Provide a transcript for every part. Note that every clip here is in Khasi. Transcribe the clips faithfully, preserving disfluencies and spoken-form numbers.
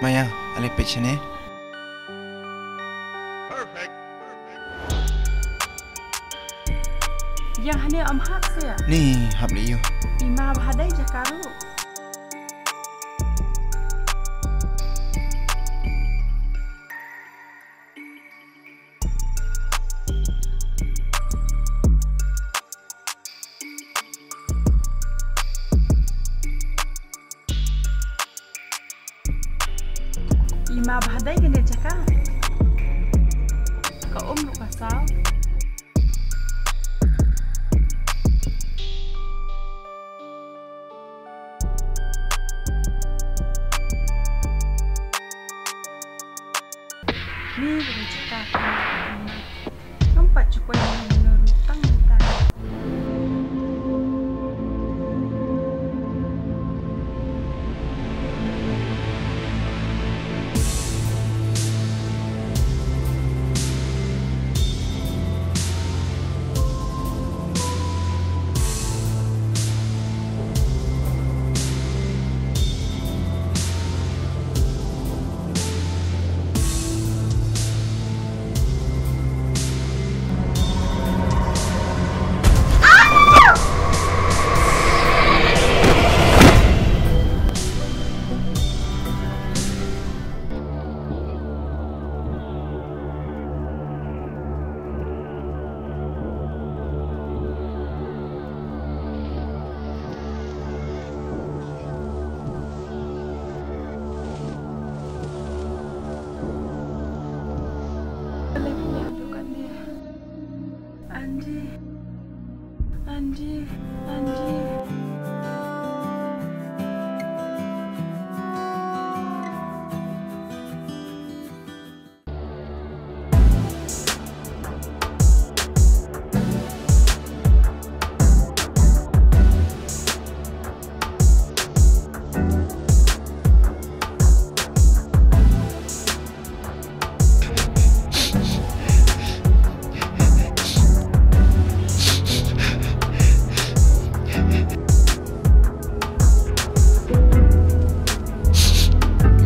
Maya, ale peit shane. Yang hane ym hap se. Ni hap leh ïa u. I ma bha dei jaka ruh. I ma bha dei kane jaka. Ka um ruh ka saw. Ni ruh jaka ka. Ngam pat ju poi mynno ruh tang mynta. Andy, Andy, Andy.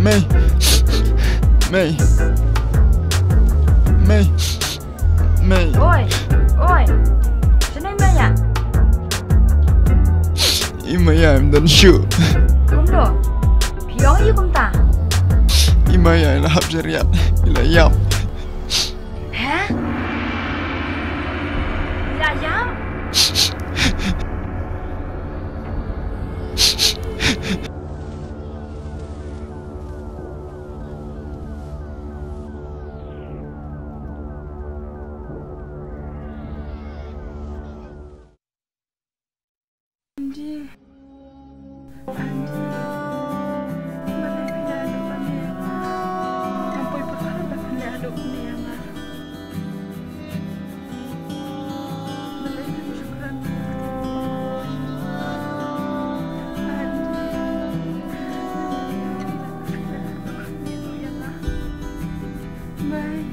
Mei. Mei. Mei. Mei. Oi, oi. Shane i Maya? I Maya im don shuh. Kumno? Phi ong i kumta? I Maya i la hap jariat, i la ïap. Heh? I la ïap? Andy. Andy. Balei phi la ïaleh bad nga? Ngam poi pyrkhat ba phin la ïaleh bad nga. Balei phim shu kren? Andy. Bye.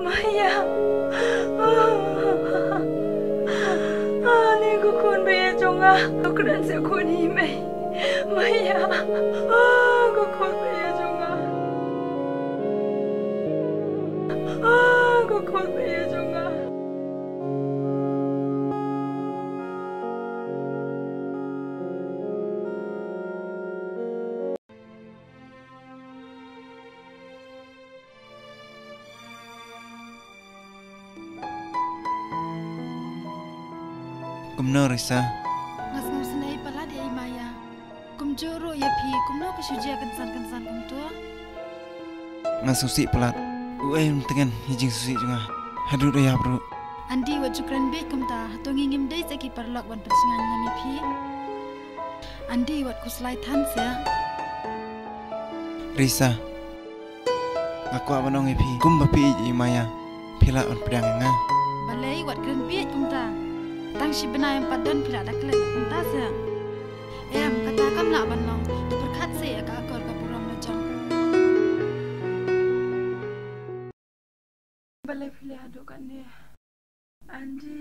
Maya. Ah, ni ko khun ba ïeit jong nga. Ko kren seh ko ni, Mei. Maya. Ah, ko khun ba ïeit jong nga. Ah, ko khun ba ïeit jong nga. Kumno, Risa? Nga sngewsynei palat ïa i Maya. Kumjuh ruh ïa phi, kumno ka shu jia kynsan kynsan kumta? Nga sngewsih palat. Uei un tngen ïa jingsngewsih jong nga. Haduh da ïap ruh. Andy, wat ju kren bieit kumta, hato ngi ngim dei seh ki paralok ban pynshngaiñ ne em phi? Andy, wat khuslai than seh. Risa, nga kwah ban ong ïa phi, kumba phi ïeit ïa i Maya, phi lah ban pdiang ïa nga. Balei wat kren bieit kumta? Tang shi bnai em pat don phi la da klet na kumta se. Em, kata kam lah ban long. To pyrkhat seh ïa ka akor ka burom la jong. Balei phi leh haduh katne? Andy.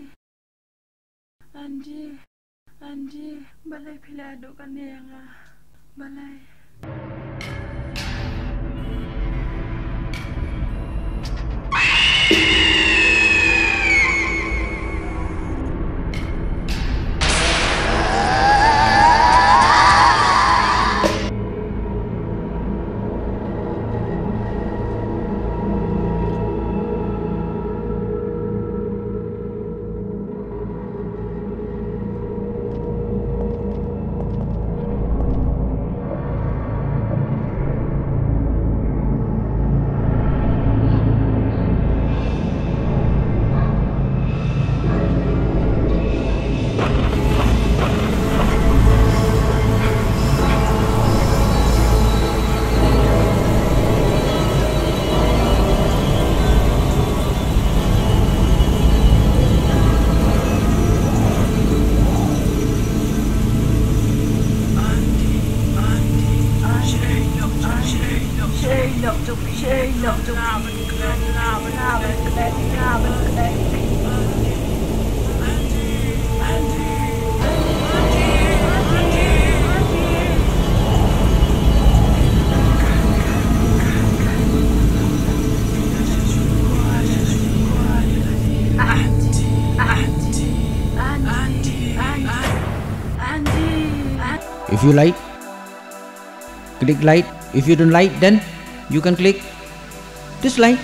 Andy. Andy, balei phi leh haduh katne ïa nga? Balei? If you like, click like. If you don't like, then you can click dislike.